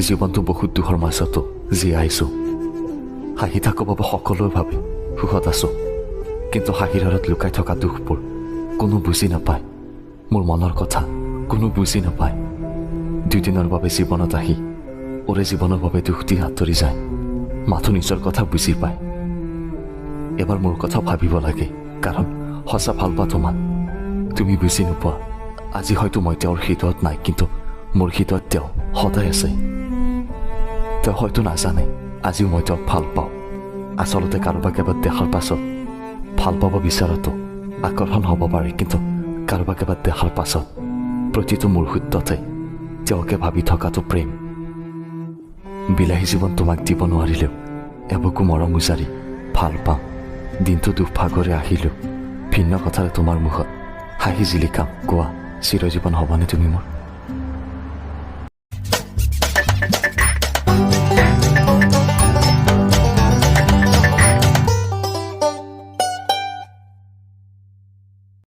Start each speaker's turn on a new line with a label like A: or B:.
A: জীৱনটো বহুত দুখৰ মাজতো জীয়াইছোঁ। হাঁহি থাকোঁ বাবে সকলোৱে ভাবে সুখত আছোঁ, কিন্তু হাঁহিৰ আঁৰত লুকাই থকা দুখবোৰ কোনো বুজি নাপায়। মোৰ মনৰ কথা কোনো বুজি নাপায়। দুদিনৰ বাবে জীৱনত আহি ওৰে জীৱনৰ বাবে দুখ দি আঁতৰি যায়, মাথো নিজৰ কথা বুজি পায়। এবাৰ মোৰ কথা ভাবিব লাগে, কাৰণ সঁচা ভাল পোৱা তোমাক তুমি বুজি নোপোৱা। আজি হয়তো মই তেওঁৰ হৃদয়ত নাই, কিন্তু মোৰ হৃদয়ত তেওঁ সদায় আছে। তেওঁ হয়তো নাজানে আজিও মই তেওঁক ভাল পাওঁ। আচলতে কাৰোবাক এবাৰ দেখাৰ পাছত ভাল পাব বিচৰাটো আকৰ্ষণ হ'ব পাৰে, কিন্তু কাৰোবাক এবাৰ দেখাৰ পাছত প্ৰতিটো মুহূৰ্ততে তেওঁকে ভাবি থকাটো প্ৰেম। বিলাহী জীৱন তোমাক দিব নোৱাৰিলেও এবুকু মৰম উজাৰি ভাল পাওঁ। দিনটো দুখ ভাগৰে আহিলেও ভিন্ন কথাৰে তোমাৰ মুখত হাঁহি জিলিকাম। কোৱা, চিৰজীৱন হ'বনে তুমি মোৰ?